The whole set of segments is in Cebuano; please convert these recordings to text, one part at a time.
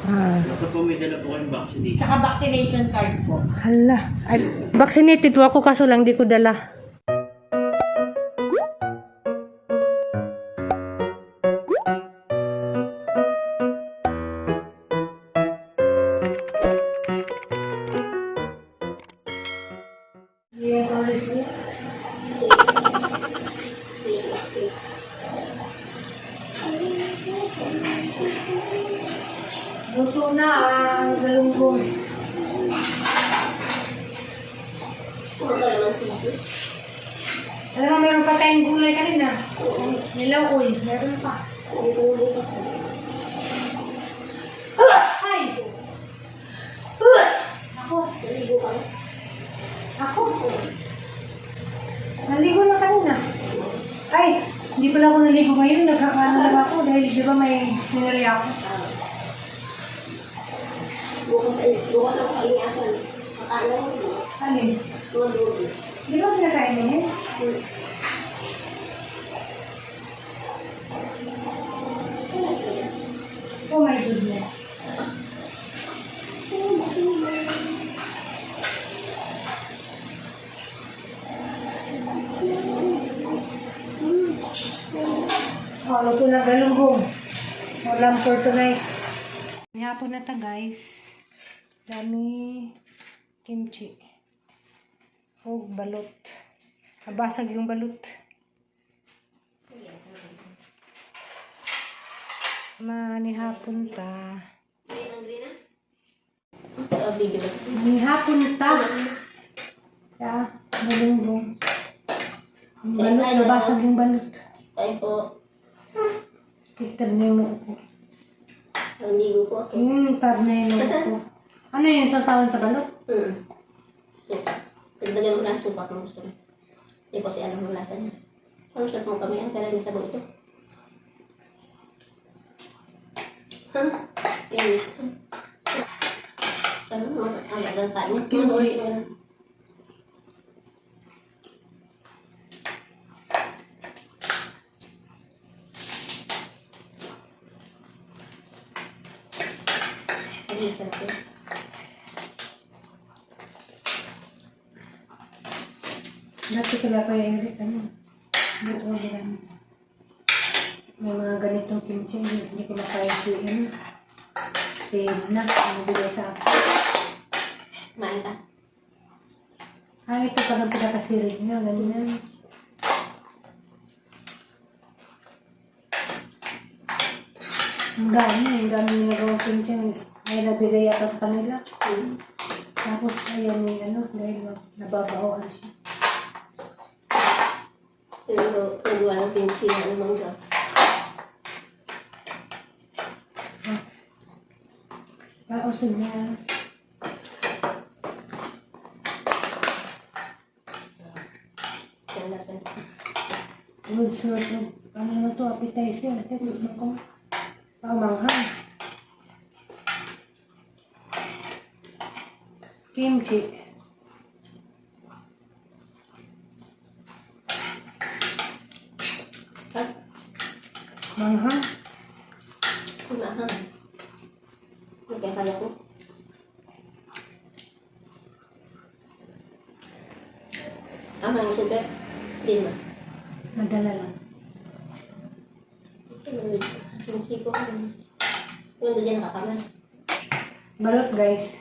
Ah. Dapat po may dala po kayong vaccination. Tsaka vaccination card po. Hala. Ay, vaccinated po ako, kaso lang di ko dala. Luto na ang galunggong. Alam mo, meron pa tayong gulay kanina. Nilaw, uy. Meron pa. Ay! Ako. Ako. Naligo na kanina. Ay, hindi pala ako naligo ngayon. Nagkakano lang ako dahil di ba may scenery ako. Bukas, ay, bukas ako kainin. Makain ako dito. Alin? Mga dugo. Di ba kinakain mo yun? Oh my goodness. Oh, luto na galunggong. Ulam for tonight. Hapon na ta, guys. Dami kimchi. Og balot. Nabasag yung balot. Manihapon ta. Manihapon ta. Ya, galunggong. Ang balot, nabasag yung balot. Tayo po. Kita na yung noo ko. Ang ligo po ako. Tab na yung noo ko. Ano yung sasawan sa balot? Dagdagan mo lang suka kung gusto mo. Hindi ko kasi alam ang lasa niya. Ano sarap mo kami? Ang kailan may sabaw ito. Huh? Yan. Ano? Ang ang kain niya. Kimchi. Ay, sarap yun. Dati kala pa yung Eric, ano? Hindi ko ginamit. May mga ganitong kimchi, hindi ko makaya si, ano, si Edna, ang bigay sa akin. Kumain ka. Ay, ito parang pinakasilig niya, ganyan. Ang dami yung nagawang kimchi. Ay, nabigay yata sa kanila. Tapos, ayan yung ano, dahil nababaoan siya. Pero, nagawa ng kimchi na ng mangga. Pausog na. Yan lasa niya. Good source of, ano na to, appetizer. Kasi gusto ko. Pamanghang. Kimchi. Ha? Manghang. Ang ahang. Ano kaya kaya ko? Ahang super. Din ma. Madala lang. Kimchi ko. Yung dyan nakakamas. Balot, guys.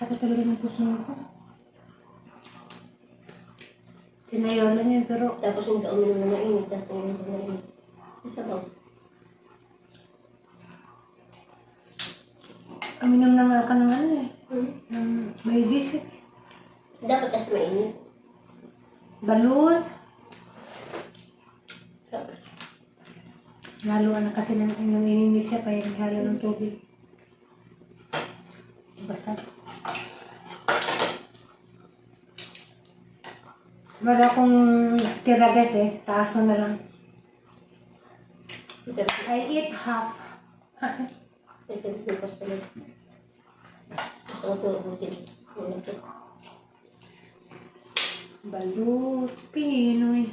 Sakit talaga ng puso ko. Tinayo lang yan, pero Tapos yung uminom na mainit. Tapos uminom na mainit. Ang sabaw. uminom na nga ka ng ano eh. Hmm. Ng Biogesic. Dapat kasi mainit. Balot. Laluan na kasi ng yung ininit siya, kaya halo ng tubig. Basta. Wala akong tira, guys, eh. Taas na lang. I eat half. Ito bukas talaga. Gusto ko ito ubusin. Muna ito. Balut, Pinoy.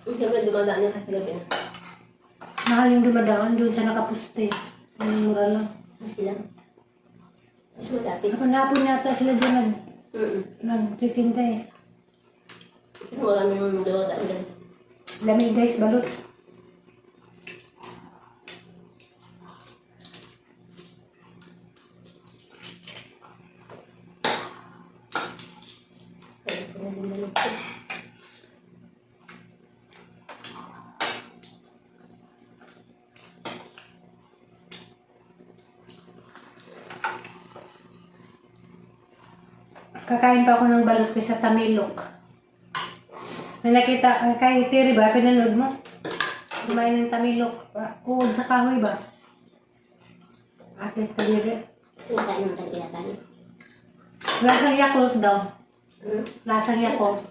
Siyempre dumadaan yung kasi gabi na. Mahal yung dumadaan doon sa nakapuste. Ang mura lang. Mas lang. Mas malapit. Hapon-hapon yata sila doon nagtitinda eh. Pero wala nang dumadaan doon. Lamig guys, balot. Kaya ko na din balot ko. Kakain pa ako ng balot ko sa Tamilok. May nakita, kay Terry ba? Pinanood mo? Kumain ng Tamilok. Uod sa kahoy ba? Ate, kadiri. Kinakain naman talaga yata niya. Lasang Yakult daw. Hmm? Lasang Yakult.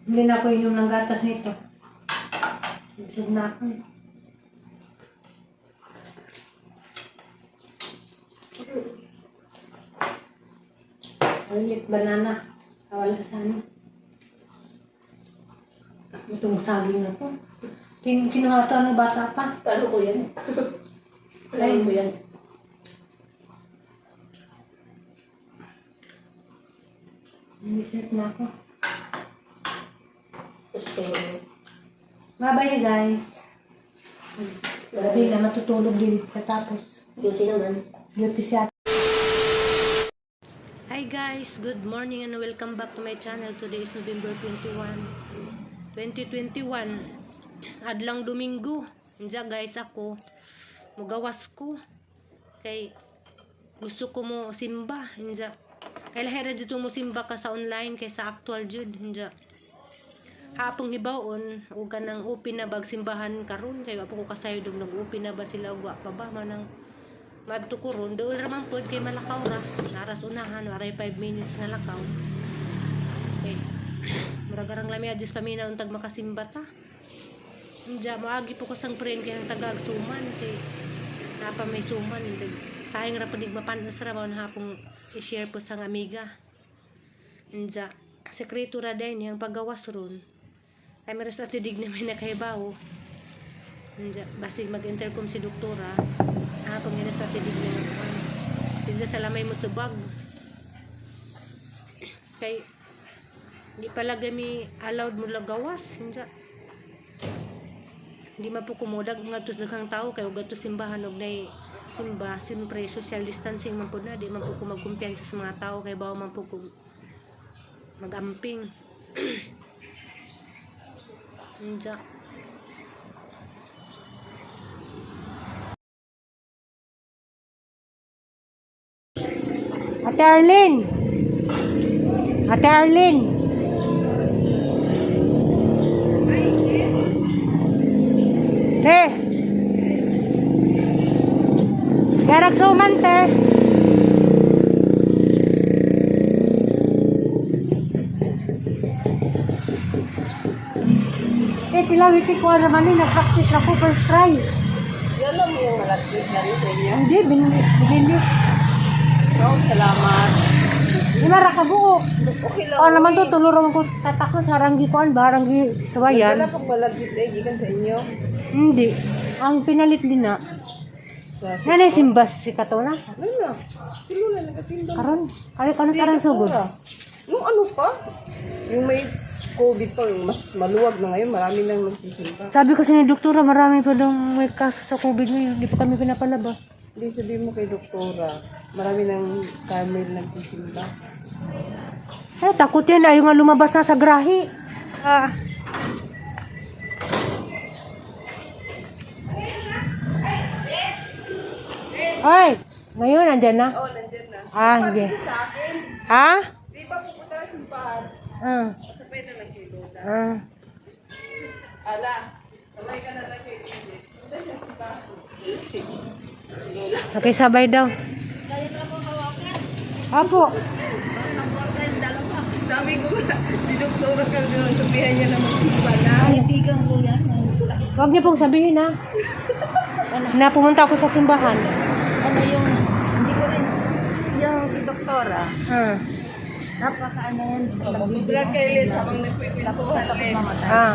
Hindi na ako inom ng gatas nito. Busog na ako. Eh. Ulit banana. Wala sa ano. Itong saging na to. Kinuha to ng bata pa. Paano ko yan? Alam ko yan. Dessert na ako. Gusto yung Bye-bye na guys. Gabi na matutulog din katapos. Beauty naman. Beauty siya. Hi guys, good morning and welcome back to my channel. Today is November 21, 2021. Adlang Domingo. Diyan guys ako. Mugawas ko. Kay gusto ko mo simba. Inja. Kay lahera dito mo simba ka sa online kay sa actual jud. Inja. Hapong hibaon ug kanang open na bag simbahan karon kay wa pa ko kasayod og nag-open na ba sila ug wa pa ba manang madto ko ron dool ra man pod kay malakaw ra naras unahan waray 5 minutes na lakaw kay murag arang lami adjust paminaw untag makasimba ta. Inja moagi po ko sang friend kay ang tagag suman kay napa may suman inja sayang ra padig mapanas ra mao na hapong i-share po sang amiga. Inja sekreto ra din yang paggawas ron kay meron sa tidig na may nakahibaw. Inja basig mag-intercom si doktora pangina sa tidig na nakuan. Tinda sa lamay mo tubag. Kay di pala gami allowed mo lagawas. Inja hindi man po kumudag ngadto sa daghang tao kay ug adto simbahan og nay simba, siyempre social distancing man po na, di man po ko magkumpiyansa sa mga tao kay bawo man po ko magamping. Inja. Ate Arlene! Ate Arlene! Te! Garag suman, te! Eh, pila wiki ko naman eh, nag-practice ako first try. Alam mo yung malapit na rin sa inyo. Hindi, binili. Binili. No, salamat. Lima ra ka buo. Okay lang. Oh, naman to, tulo raman ko tatakot sa ranggi kuan ba, ranggi sawayan. Wala pong malagit eh, gikan sa inyo. Hindi. Ang pinalit din na. Sa Nanay simbas si Katona. ano na? Si Lula nagasimba. Karon, kare kano sarang sugod. Nung ano pa? Yung may COVID pa, yung mas maluwag na ngayon, marami nang nagsisimba. Sabi kasi ni doktora, marami pa daw may kaso sa COVID ngayon. Hindi pa kami pinapalabas. Hindi sabihin mo kay doktora, marami nang Carmel nagsisimba. Eh, takot yan. Ayaw nga lumabas na sa grahe. Ah. Ay, ngayon, andyan na? Oo, oh, nandyan na. Ah, hindi. Sa akin, Ha? di ba pupunta sa simbahan? Ah. Sabay na lang kay Lola. Ah. Ala, sabay ka na lang kay Lily. Punta siya sa simbahan. Lola. Okay, sabay daw. Apo. Sabi ko, si Doktora Calderon, sabihan niya na magsimba na. Huwag niyo pong sabihin ha. Na pumunta ako sa simbahan. Ano yung, hindi ko rin, yung si Doktora, Ah. napaka ano yan, Vlog kay Lynn habang nagkikwentuhan, Lynn. mamatay. Ah.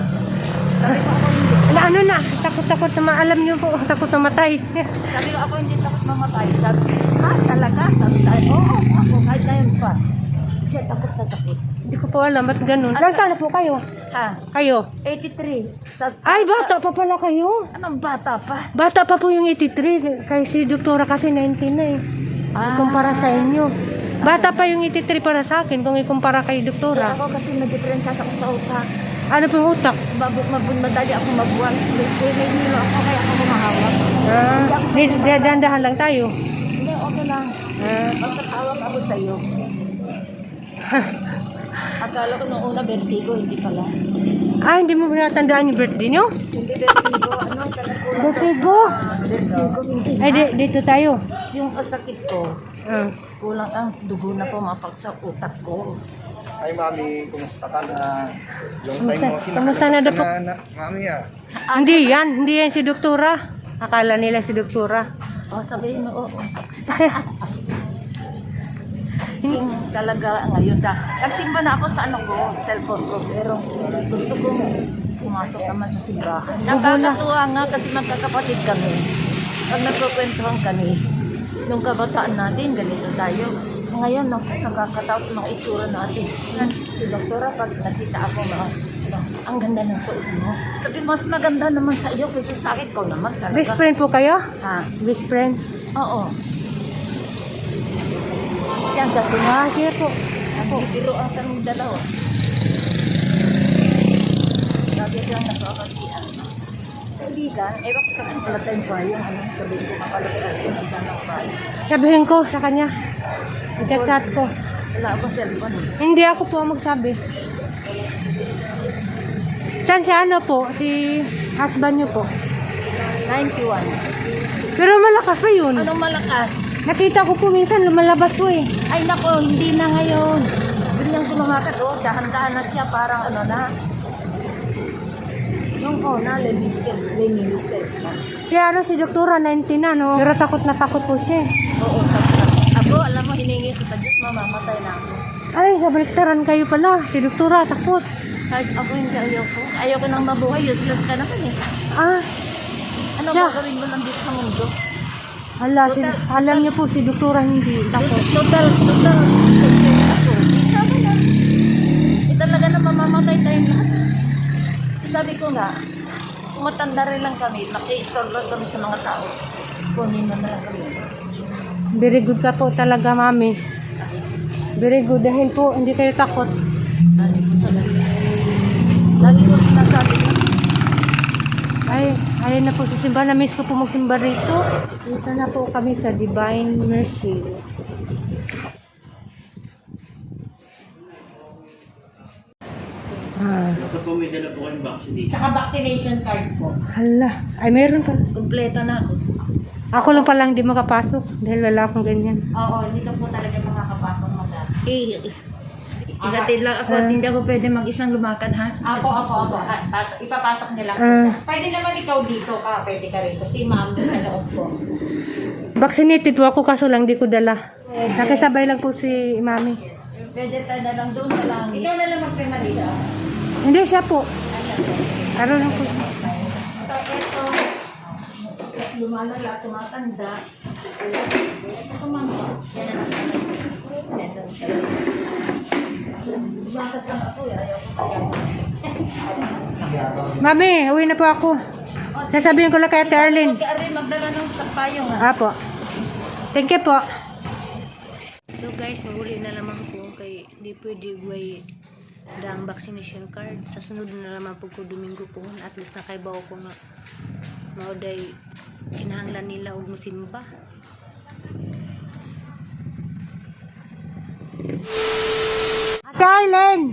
Na, ano na, takot-takot na alam niyo po, takot na matay. Sabi ko, ako hindi takot mamatay. Sabi, ha, talaga? Sabi tayo, oo, ako, kahit ngayon pa. Siya takot na takot. Hindi ko po alam, ba't ganun? Ilang taon na po kayo? Ha? Kayo? 83. Sa, Ay, bata pa pala kayo. Anong bata pa? Bata pa po yung 83. Kay si Doktora kasi 19 na eh. Ah. Kumpara sa inyo. Bata pa yung 83 para sa akin kung ikumpara kay Doktora. Ako kasi may diferensya ako sa utak. Ano po yung utak? Madali ako mabuwag. May hilo ako kaya ako humahawak. Ah, dahan-dahan lang tayo. Hindi, okay lang. Ah. Basta tawag ako sa'yo. Akala ko nung una vertigo, hindi pala. Ah, hindi mo natandaan yung birthday nyo? Hindi vertigo, ano, talaga. Vertigo. Vertigo, hindi. Ay, dito tayo. Yung kasakit ko, Ah. kulang ang dugo na pumapak sa utak ko. Ay, Mami, kumusta ka na? Long time Kumusta- no see. kumusta na daw po? Na, Mami, ah. Hindi yan si Doktora. Akala nila si Doktora. Oh, sabihin mo, oo. Yung talaga ngayon da. Nagsimba na ako sa ano ko, cellphone ko, pero gusto kong pumasok naman sa simbahan. Nakakatuwa nga kasi magkakapatid kami. Pag nagkukwentuhan kami, nung kabataan natin, ganito tayo. Ngayon, nakakatakot mga itsura natin. Si Doktora, pag nakita ako, mga, ang ganda ng suot mo. Sabi, mas maganda naman sa iyo kaysa sa akin. Ikaw naman talaga. Best friend po kayo? Ha? Best friend? Oo. Yan, sa Ah, sige po. Ako. Bibiro ang kaming dalawa. Lagi siyang nakakatian. Kaibigan, ewan ko sa kanya pala tayong payong. Ano, sabihin ko kapalagay ko ng ng payong. Sabihin ko sa kanya. I-chat ko. Wala akong cellphone eh. Hindi ako po ang magsabi. Saan si ano po? Si husband niyo po. 91. Pero malakas pa yun. Anong malakas? Nakita ko po minsan lumalabas po eh. Ay nako, hindi na ngayon. Ganyan kumamakad, oh, dahan-dahan na siya, parang ano na. Yung una, lemisted siya. Si ano, si Doktora, 90 na, no? Pero takot na takot po siya eh. Oo, tapos ako, alam mo, hiningi ko sa Diyos, mamamatay na ako. Ay, kabaliktaran kayo pala. Si Doktora, takot. Kahit ako hindi ayoko. Ayoko nang mabuhay, useless ka naman eh. Ah, Ano Siya. gagawin mo lang dito sa mundo? hala, si, alam niyo po, si Doktora hindi takot. Total, total, total, ako. Di sabi na. Eh, talaga na mamamatay tayong lahat. Sabi ko nga, kung matanda rin lang kami, maki-istorbo kami sa mga tao. Kunin mo na lang kami. Very good ka po talaga, mami. Very good dahil po hindi kayo takot. Lagi ko talaga. Lagi ko sinasabi na, Ay, ayun na po sa simbahan. Na-miss ko po magsimba rito. Dito na po kami sa Divine Mercy. Ah, Basta po may dala po kayong vaccination. Tsaka vaccination card po. hala. Ay, meron pa. kumpleto na ako. Ako lang pala hindi makapasok dahil wala akong ganyan. Oo, hindi ka po talaga makakapasok madam. Eh, ilatid lang ako at hindi ako pwede mag-isang lumakad ha. Apo, apo, apo. Ha, ipapasok nila po Ah. siya. Pwede naman ikaw dito ka. Pwede ka rito. Si ma'am sa loob po. Vaccinated po ako kaso lang di ko dala. Nakisabay lang po si mami. Pwede tayo na lang doon na lang. Ikaw na lang magpirma dito. Hindi siya po. Ano lang po. Ito, ito. Lumalala, tumatanda. Ito, ma'am. Yan na lang. Lumakas lang ako eh. Ayaw ko kaya. Mami, uwi na po ako. Sasabihin ko lang kay Ate Arlene. Kaya rin magdala ng payong ha. Apo. Thank you po. So guys, nahuli na naman ko kay di pwede gway dang vaccination card. Sa sunod na naman po ko Domingo po at least nakaibaw ko nga mao day kinahanglan nila og musimba. Ate Arlene!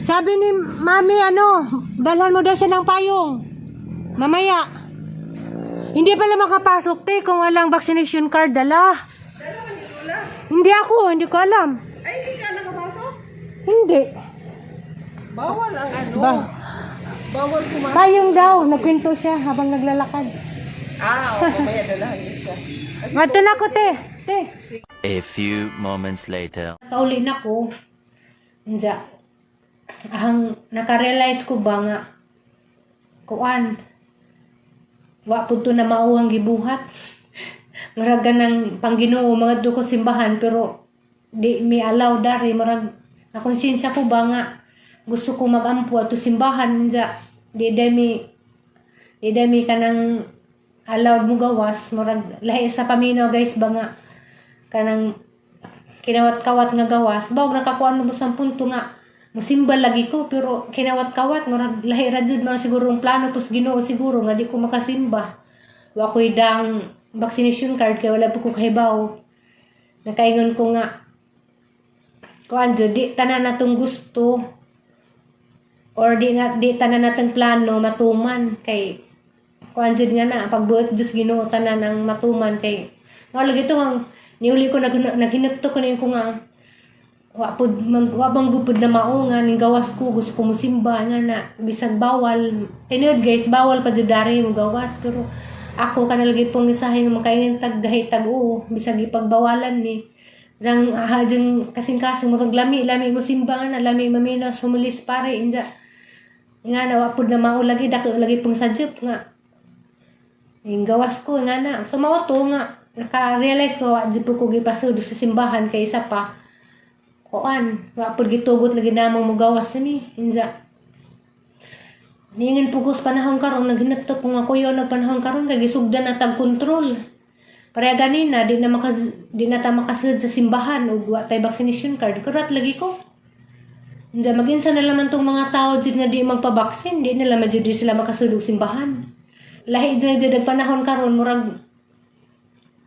Sabi ni Mami ano, dalhan mo daw siya ng payong. Mamaya. Hindi pala makapasok, te, kung walang vaccination card dala. Hindi ako, hindi ko alam. Ay, hindi ka nakapasok? Hindi. Bawal ang ano. Ba? Bawal kumain. Payong daw, nagkwento siya habang naglalakad. Ah, oo, mamaya dalahan niyo siya. Ngadto na ko, te. Te. A few moments later. Kauli na ko. Unja. Ang nakarealize ko ba nga kuan wa pud to na mao ang gibuhat. Murag ng pangginoo mga ko simbahan, pero di mi allow dari. Murag nakonsensya ko ba nga gusto ko magampo ato simbahan, unja di day mi kanang allowed mo gawas. Murag lahi sa paminaw, guys, ba nga kanang kinawat-kawat nga gawas ba, og nakakuan mo sa punto nga musimba lagi ko, pero kinawat-kawat. Murag lahi ra jud mga siguro ang plano pos Ginoo siguro nga di ko makasimba. Wa ko'y dang vaccination card kay wala pa ko kahibaw. Nakaingon ko nga kuan jud, di tanan natong gusto or di na di tanan natong plano matuman, kay kuan jud nga na pagbuot Dios Ginoo tanan ang matuman. Kay mao lagi to ang niuli ko, naghinukto ko na ko nga wa bang gupod na mao nga ning gawas ko, gusto ko musimba nga na bisag bawal. Tinuod, guys, bawal pa jud dari mo gawas, pero ako kana lagi pong isahay nga makaingin tag gahi tag oo bisag ipagbawalan ni Jang aha jang kasing-kasing mo lami lami mo simba nga na lami mamina sumulis pare inja nga na wa pud na mao lagi, dako lagi pong sadyop nga yung gawas ko nga na. So mao to nga naka-realize ko, wa jud po ko gipasud sa simbahan kay isa pa kuan, wa pud gitugot lagi namong mogawas ni inja. Ningin pugos panahon karon, naghinagtok ko nga kuyo nag panahon karon kay gisugdan na tag kontrol. Pareha ganina, di na ta makasud sa simbahan ug wa tay vaccination card. Kurat lagi ko. Inja maginsa na laman tong mga tao jud nga di magpabaksin, di na laman jud di sila makasud og simbahan. Lahi jud na jud ang panahon karon, murag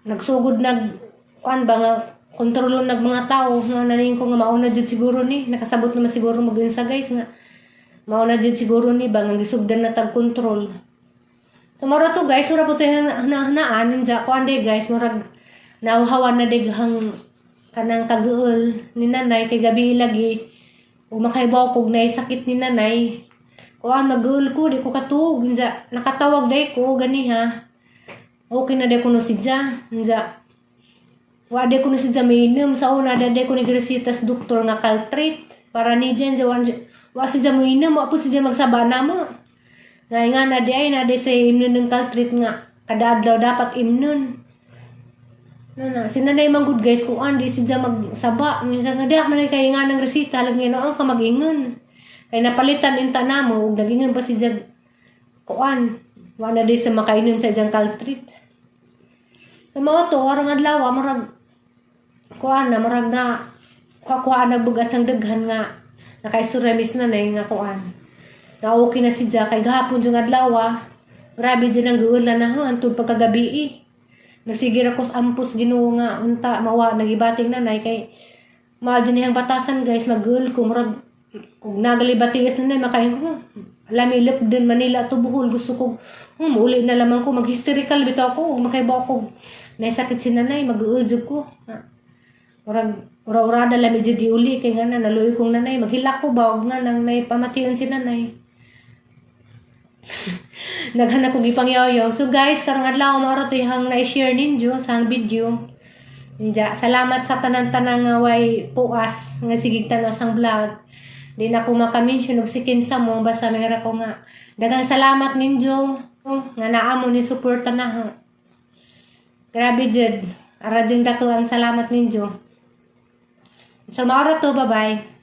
nagsugod nag kuan ba nga kontrolon nag mga tao nga naning ko nga mauna jud siguro ni nakasabot naman siguro mag-insa, guys, nga mauna jud siguro ni ba nga gisugdan na tag kontrol. So mora to, guys, ura po to hanahanaan ninja kuan day, guys, murag nauhawan na dighang kanang kaguol ni nanay kay gabi lagi ug makaibaw kog nay sakit ni nanay. Kuan, maguol ko, di ko katuog. Inja nakatawag day ko ganiha, okay na day kuno si Ja. Inja wa day kuno si Ja mainom. Sa una day ko nagresita sa doktor nga Caltrate para ni Jen. Wa, wa si Ja mainom, wa po si Ja magsaba na mo nga nga na di ay na di sa imnon ng Caltrate nga kada adlaw dapat imnon. No na, si nanay man good, guys, kung di si Ja magsaba. Minsan nga di man kay nga ng resita lagi noon ka mag-ingon. Kay napalitan inta namo ug nagingon pa si Ja kuan. Wa na di sa makainom sa iyang Caltrate. Sa mga to, arang adlaw, murag kuan na, murag na kuha na bugat sang daghan nga nakaistorya mis nanay nga kuan. Na okay na si Ja kay gahapon yung adlaw, grabe dyan ang guulan na ho, antod pagkagabi eh. Nagsigir ako sa ampos Ginoo nga unta mawa nagibating nanay kay mao dyan niyang batasan, guys, mag-guol ko, murag kung nagalibatigas nanay makain ko lami lip din Manila to Bohol. Gusto ko uli na lamang ko, mag-hysterical bitaw ako ug makaibaw ko naisakit si nanay, mag-uol jud ko. Ah, murag ura-urada lami jud di uli kay nga na naluoy kong nanay, maghilak ko ba og nga nang naipamation si nanay. Naghanap kog ipangyaw. So guys, karong adlaw mao ra to ihang na-share ninyo sa ang video. Inja, salamat sa tanan-tanan nga way puas nga sigig tan-aw sang vlog. Di na ko maka-mention og sikin sa mo, basta may ko nga daghang salamat ninyo nga naa mo ni suporta na ha. Grabe jud. Ara jud dako ang salamat ninyo. So mao ra to, bye-bye.